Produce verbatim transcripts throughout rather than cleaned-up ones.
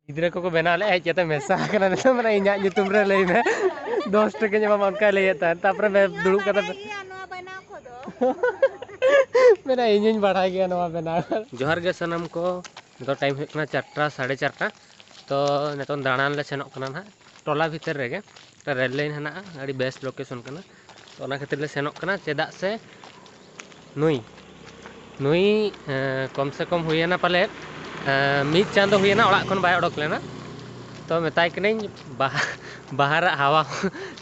ᱜᱤᱫᱽᱨᱟᱹ ᱠᱚᱠᱚ ᱵᱮᱱᱟᱣ ᱞᱮᱫᱼᱟ, ᱦᱮᱡ ᱠᱟᱛᱮ ᱢᱮᱥᱟ ᱟᱠᱟᱱᱟ ᱱᱤᱛᱚᱜ᱾ ᱢᱟᱱᱮ ᱤᱧᱟᱜ ᱧᱩᱛᱩᱢ ᱨᱮ ᱞᱟᱹᱭ ᱢᱮ, ᱫᱚᱥ ᱴᱟᱠᱟᱧ ᱮᱢᱟᱢᱟ, ᱚᱱᱠᱟᱭ ᱞᱟᱹᱭᱮᱫ ᱛᱟᱦᱮᱸᱫ᱾ ᱛᱟᱨᱯᱚᱨᱮ ᱢᱮ ᱫᱩᱲᱩᱵ ᱠᱟᱛᱮ ᱵᱟᱲᱟᱭ ᱜᱮᱭᱟ ᱱᱚᱣᱟ ᱵᱮᱱᱟᱣ ᱠᱚᱫᱚ᱾ ᱢᱮᱱᱟ ᱤᱧᱤᱧ ᱵᱟᱲᱟᱭ ᱜᱮᱭᱟ ᱱᱚᱣᱟ ᱵᱮᱱᱟᱣ᱾ ᱡᱚᱦᱟᱨ ᱜᱮ ᱥᱟᱱᱟᱢ ᱠᱚ᱾ ᱱᱤᱛᱚᱜ ᱴᱟᱭᱤᱢ ᱦᱩᱭᱩᱜ ᱠᱟᱱᱟ ᱪᱟᱨᱴᱟ, ᱥᱟᱲᱮ ᱪᱟᱨᱴᱟ᱾ ᱛᱚ ᱱᱤᱛᱚᱝ ᱫᱟᱬᱟᱱ ᱞᱮ ᱥᱮᱱᱚᱜ ᱠᱟᱱᱟ ᱱᱟᱦᱟᱜ, ᱴᱚᱞᱟ ᱵᱷᱤᱛᱤᱨ ᱨᱮᱜᱮ᱾ ᱨᱮᱞ ᱞᱟᱭᱤᱱ ᱦᱮᱱᱟᱜᱼᱟ, ᱟᱹᱰᱤ ᱵᱮᱥ ᱞᱳᱠᱮᱥᱚᱱ ᱠᱟᱱᱟ᱾ ᱛᱚ ᱚᱱᱟ ᱠᱷᱟᱹᱛᱤᱨ ᱞᱮ ᱥᱮᱱᱚᱜ ᱠᱟᱱᱟ, ᱪᱮᱫᱟᱜ ᱥᱮ ᱱᱩᱭ ᱱᱩᱭ ᱮᱸ, ᱠᱚᱢ ᱥᱮ ᱠᱚᱢ ᱦᱩᱭᱮᱱᱟ ᱯᱟᱞᱮᱫ, ᱮᱸ, ᱢᱤᱫ ᱪᱟᱸᱫᱚ ᱦᱩᱭᱮᱱᱟ ᱚᱲᱟᱜ ᱠᱷᱚᱱ ᱵᱟᱭ ᱚᱰᱚᱠ ᱞᱮᱱᱟ᱾ ᱛᱚ ᱢᱮᱛᱟᱭ ᱠᱟᱹᱱᱟᱹᱧ ᱵᱟᱦᱟ-, ᱵᱟᱦᱟᱨᱟᱜ ᱦᱟᱣᱟ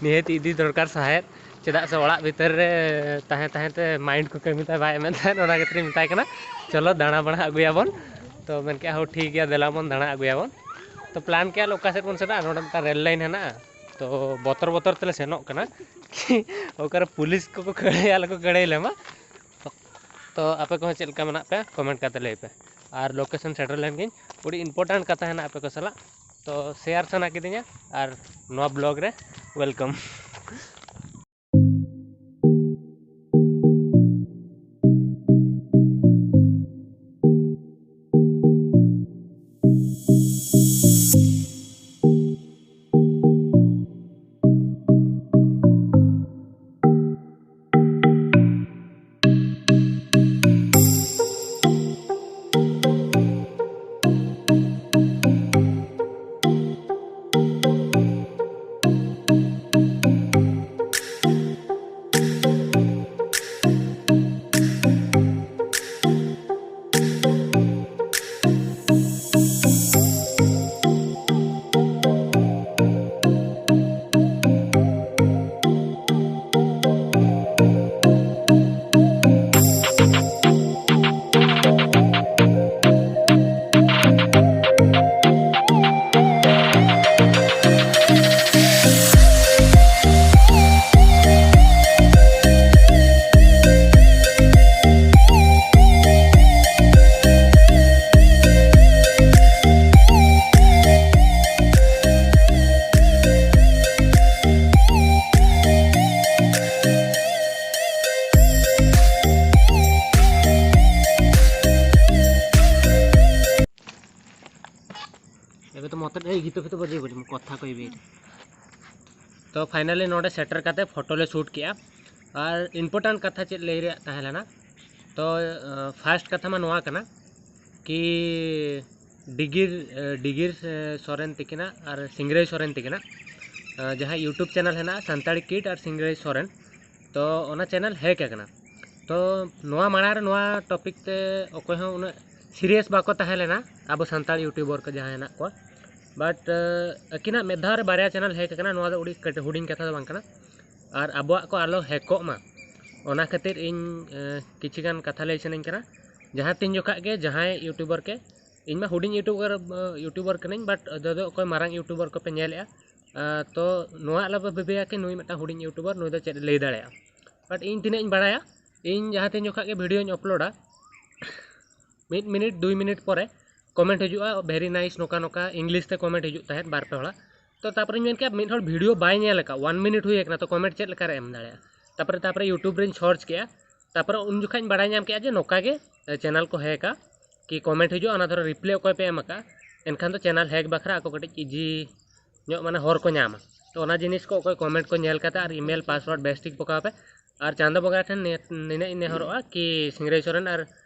ᱱᱤᱦᱟᱹᱛ ᱤᱫᱤ ᱫᱚᱨᱠᱟᱨ ᱥᱟᱦᱮᱫ, ᱪᱮᱫᱟᱜ ᱥᱮ ᱚᱲᱟᱜ ᱵᱷᱤᱛᱟᱹᱨ ᱨᱮ ᱛᱟᱦᱮᱸ ᱛᱟᱦᱮᱸ ᱛᱮ ᱢᱟᱭᱤᱱᱰ ᱠᱚ ᱠᱟᱹᱢᱤ ᱛᱟᱭ ᱵᱟᱭ ᱮᱢᱮᱫ ᱛᱟᱦᱮᱸᱫ᱾ ᱚᱱᱟ ᱠᱷᱟᱹᱛᱤᱨ ᱤᱧ ᱢᱮᱛᱟᱭ ᱠᱟᱱᱟ, "ᱪᱚᱞᱚ ᱫᱟᱬᱟ ᱵᱟᱲᱟ ᱟᱹᱜᱩᱭᱟᱵᱚᱱ᱾" ᱛᱚ ᱢᱮᱱ ᱠᱮᱫᱼᱟ, "ᱦᱳ ᱴᱷᱤᱠ ᱜᱮᱭᱟ, ᱫᱮᱞᱟ ᱵᱚᱱ ᱫᱟᱬᱟ ᱟᱹᱜᱩᱭᱟᱵᱚᱱ᱾" ᱛᱚ ᱯᱞᱟᱱ ᱠᱮᱫᱼᱟ ᱞᱮ ᱚᱠᱟ ᱥᱮᱫ ᱵᱚᱱ ᱥᱮᱱᱚᱜᱼᱟ, ᱱᱚᱰᱮ ᱢᱤᱫᱴᱟᱝ ᱨᱮᱞ ᱞᱟᱭᱤᱱ ᱦᱮᱱᱟᱜᱼᱟ᱾ ᱛᱚ ᱵᱚᱛᱚᱨ ᱵᱚᱛᱚᱨ ᱛᱮᱞᱮ ᱥᱮᱱᱚᱜ ᱠᱟᱱᱟ᱾ ᱚᱠᱟᱨᱮ ᱯᱩᱞᱤᱥ ᱠᱚᱠᱚ ᱠᱷᱟᱹᱲᱟᱹᱭᱟ, ᱟᱞᱚ ᱠᱚ ᱠᱷᱟᱹᱲᱟᱹᱭ ᱞᱮᱢᱟ᱾ ᱛᱚ ᱟᱯᱮ ᱠᱚᱦᱚᱸ ᱪᱮᱫ ᱞᱮᱠᱟ ᱢᱮᱱᱟᱜ ᱯᱮᱭᱟ, ᱠᱚᱢᱮᱱᱴ ᱠᱟᱛᱮ ᱞᱟᱹᱭ ᱯᱮ᱾ ᱟᱨ ᱞᱳᱠᱮᱥᱚᱱ ᱥᱮᱴᱮᱨ ᱞᱮᱱ ᱜᱤᱧ, ᱟᱹᱰᱤ ᱤᱢᱯᱚᱨᱴᱮᱱᱴ ᱠᱟᱛᱷᱟ ᱦᱮᱱᱟᱜᱼᱟ ᱟᱯᱮ ᱠᱚ ᱥᱟᱞᱟᱜ᱾ ᱛᱚ ᱥᱮᱭᱟᱨ ᱥᱟᱱᱟ ᱠᱤᱫᱤᱧᱟ, ᱟᱨ ᱱᱚᱣᱟ ᱵᱞᱚᱜ ᱨᱮ ᱣᱮᱞᱠᱟᱢ᱾ ଏବେ ତ ମୋତେ ଏଇ ଗୀତ ଫିତ ବଜେଇବନି, ମୁଁ କଥା କହିବି ଏଇଠି। ତ ଫାଇନାଲି ᱱᱚᱰେ ᱥᱮᱴᱮᱨ ᱠᱟᱛᱮ ᱯᱷᱳᱴᱳ ᱞᱮ ᱥᱩᱴ ᱠᱮᱜᱼᱟ᱾ ᱟᱨ ᱤᱢᱯᱚᱨᱴᱮᱱᱴ ᱠᱟᱛᱷᱟ ᱪᱮᱫ ᱞᱟᱹᱭ ᱨᱮᱭᱟᱜ ᱛᱟᱦᱮᱸ ᱞᱮᱱᱟ, ᱛᱚ ᱯᱷᱟᱥᱴ ᱠᱟᱛᱷᱟ ᱢᱟ ᱱᱚᱣᱟ ᱠᱟᱱᱟ ᱠᱤ ᱰᱤᱜᱤᱨ ᱰᱤᱜᱤᱨ ᱥᱚᱨᱮᱱ ᱛᱤᱠᱤᱱᱟᱜ ᱟᱨ ᱥᱤᱝᱨᱟᱹᱭ ᱥᱚᱨᱮᱱ ᱛᱤᱠᱤᱱᱟᱜ ᱡᱟᱦᱟᱸ ᱭᱩᱴᱩᱵᱽ ᱪᱮᱱᱮᱞ ᱦᱮᱱᱟᱜᱼᱟ, ᱥᱟᱱᱛᱟᱲᱤ ᱠᱤᱰ ᱟᱨ ᱥᱤᱝᱨᱟᱹᱭ ᱥᱚᱨᱮᱱ, ᱛᱚ ᱚᱱᱟ ᱪᱮᱱᱮᱞ ᱦᱮᱠ ᱟᱠᱟᱱᱟ᱾ ᱛᱚ ᱱᱚᱣᱟ ᱢᱟᱲᱟᱝ ᱨᱮ ᱱᱚᱣᱟ ᱴᱚᱯᱤᱠ ᱛᱮ ᱚᱠᱚᱭ ᱦᱚᱸ ᱩᱱᱟᱹᱜ ᱥᱤᱨᱤᱭᱟᱥ ᱵᱟᱠᱚ ᱛᱟᱦᱮᱸ ᱞᱮᱱᱟ, ᱟᱵᱚ ᱥᱟᱱᱛᱟᱲ ᱭᱩᱴᱩᱵᱟᱨ ᱠᱚ ᱡᱟᱦᱟᱸᱭ ᱦᱮᱱᱟᱜ ᱠᱚᱣᱟ᱾ ᱵᱟᱴ ᱟᱹᱠᱤᱱᱟᱜ ᱢᱤᱫ ᱫᱷᱟᱣ ᱨᱮ ᱵᱟᱨᱭᱟ ᱪᱮᱱᱮᱞ ᱦᱮᱠ ᱟᱠᱟᱱᱟ, ᱱᱚᱣᱟ ᱫᱚ ᱟᱹᱰᱤ ᱠᱟᱹᱴᱤᱡ ᱦᱩᱰᱤᱧ ᱠᱟᱛᱷᱟ ᱫᱚ ᱵᱟᱝ ᱠᱟᱱᱟ᱾ ᱟᱨ ᱟᱵᱚᱣᱟᱜ ᱠᱚ ᱟᱞᱚ ᱦᱮᱠᱚᱜ ᱢᱟ, ᱚᱱᱟ ᱠᱷᱟᱹᱛᱤᱨ ᱤᱧ ᱠᱤᱪᱷᱤ ᱜᱟᱱ ᱠᱟᱛᱷᱟ ᱞᱟᱹᱭ ᱥᱟᱱᱟᱧ ᱠᱟᱱᱟ᱾ ᱡᱟᱦᱟᱸ ᱛᱤᱱ ᱡᱚᱠᱷᱟᱜ ᱜᱮ ᱡᱟᱦᱟᱸᱭ ᱭᱩᱴᱩᱵᱟᱨ ᱜᱮ, ᱤᱧ ᱢᱟ ᱦᱩᱰᱤᱧ ᱭᱩᱴᱩᱵᱟᱨ ᱭᱩᱴᱩᱵᱟᱨ ᱠᱟᱹᱱᱟᱹᱧ, ᱵᱟᱴ ᱡᱚᱫᱤ ᱚᱠᱚᱭ ᱢᱟᱨᱟᱝ ᱭᱩᱴᱩᱵᱟᱨ ᱠᱚᱯᱮ ᱧᱮᱞᱮᱜᱼᱟ, ᱛᱚ ᱱᱚᱣᱟ ᱟᱞᱚᱯᱮ ᱵᱷᱟᱹᱵᱤᱭᱟ ᱠᱤ ᱱᱩᱭ ᱢᱤᱫᱴᱟᱝ ᱦᱩᱰᱤᱧ ᱭᱩᱴᱩᱵᱟᱨ, ᱱᱩᱭ ᱫᱚ ᱪᱮᱫ ᱮ ᱞᱟᱹᱭ ᱫᱟᱲᱮᱭᱟᱜᱼᱟ᱾ ᱵᱟᱴ ᱤᱧ ᱛᱤᱱᱟᱹᱜ ᱤᱧ ᱵᱟᱲᱟᱭᱟ, ᱤᱧ ᱡᱟᱦᱟᱸ ᱛᱤᱱ ᱡᱚᱠᱷᱟᱜ ᱜᱮ ᱵᱷᱤᱰᱤᱭᱳᱧ ᱟᱯᱞᱳᱰᱟ, ᱢᱤᱫ ᱢᱤᱱᱤᱴ ᱫᱩᱭ ᱢᱤᱱᱤᱴ ᱯᱚᱨᱮ ᱠᱚᱢᱮᱱᱴ ᱦᱤᱡᱩᱜᱼᱟ, "ᱵᱷᱮᱨᱤ ᱱᱟᱭᱤᱥ", ᱱᱚᱝᱠᱟ ᱱᱚᱝᱠᱟ ᱤᱝᱞᱤᱥ ᱛᱮ ᱠᱚᱢᱮᱱᱴ ᱦᱤᱡᱩᱜ ᱛᱟᱦᱮᱸᱫ ᱵᱟᱨ ᱯᱮ ᱦᱚᱲᱟᱜ᱾ ᱛᱚ ᱛᱟᱨᱯᱚᱨᱮᱧ ᱢᱮᱱ ᱠᱮᱫᱟ, ᱢᱤᱫ ᱦᱚᱲ ᱵᱷᱤᱰᱤᱭᱳ ᱵᱟᱭ ᱧᱮᱞ ᱟᱠᱟᱫ, ᱳᱣᱟᱱ ᱢᱤᱱᱤᱴ ᱦᱩᱭ ᱟᱠᱟᱱᱟ, ᱛᱚ ᱠᱚᱢᱮᱱᱴ ᱪᱮᱫ ᱞᱮᱠᱟᱨᱮ ᱮᱢ ᱫᱟᱲᱮᱭᱟᱜᱼᱟ? ᱛᱟᱨᱯᱚᱨᱮ ᱛᱟᱨᱯᱚᱨᱮ ᱭᱩᱴᱩᱵᱽ ᱨᱮᱧ ᱥᱟᱨᱪ ᱠᱮᱫᱟ, ᱛᱟᱨᱯᱚᱨᱮ ᱩᱱ ᱡᱚᱠᱷᱟᱡ ᱤᱧ ᱵᱟᱲᱟᱭ ᱧᱟᱢ ᱠᱮᱫᱟ ᱡᱮ ᱱᱚᱝᱠᱟ ᱜᱮ ᱪᱮᱱᱮᱞ ᱠᱚ ᱦᱮᱠᱟ, ᱠᱤ ᱠᱚᱢᱮᱱᱴ ᱦᱤᱡᱩᱜᱼᱟ, ᱚᱱᱟ ᱫᱷᱟᱨᱟ ᱨᱤᱯᱞᱟᱭ ᱚᱠᱚᱭ ᱯᱮ ᱮᱢ ᱟᱠᱟᱫᱼᱟ, ᱮᱱᱠᱷᱟᱱ ᱫᱚ ᱪᱮᱱᱮᱞ ᱦᱮᱠ ᱵᱟᱠᱷᱨᱟ ᱟᱠᱚ ᱠᱟᱹᱴᱤᱡ ᱤᱡᱤ ᱧᱚᱜ ᱢᱟᱱᱮ ᱦᱚᱨ ᱠᱚ ᱧᱟᱢᱟ᱾ ᱛᱚ ᱚᱱᱟ ᱡᱤᱱᱤᱥ ᱠᱚ ᱚᱠᱚᱭ ᱠᱚᱢᱮᱱᱴ ᱠᱚ ᱧᱮᱞ ᱠᱟᱛᱮ ᱟᱨ ᱤᱢᱮᱞ ᱯᱟᱥᱣᱟᱨᱰ ᱵᱮᱥ ᱴᱷᱤᱠ ᱯᱚᱠᱟᱣ ᱯᱮ᱾ ᱟᱨ ᱪᱟᱸᱫᱚ ᱵᱚᱸᱜᱟ ᱴᱷᱮᱱ ᱱᱤᱭᱟᱹ-, ᱱᱤᱱᱟᱹᱜ ᱤᱧ ᱱᱮᱦᱚᱨᱚᱜᱼᱟ ᱠᱤ ᱥᱤᱝᱨᱟᱹᱭ ᱥᱚᱨᱮᱱ ᱟᱨ,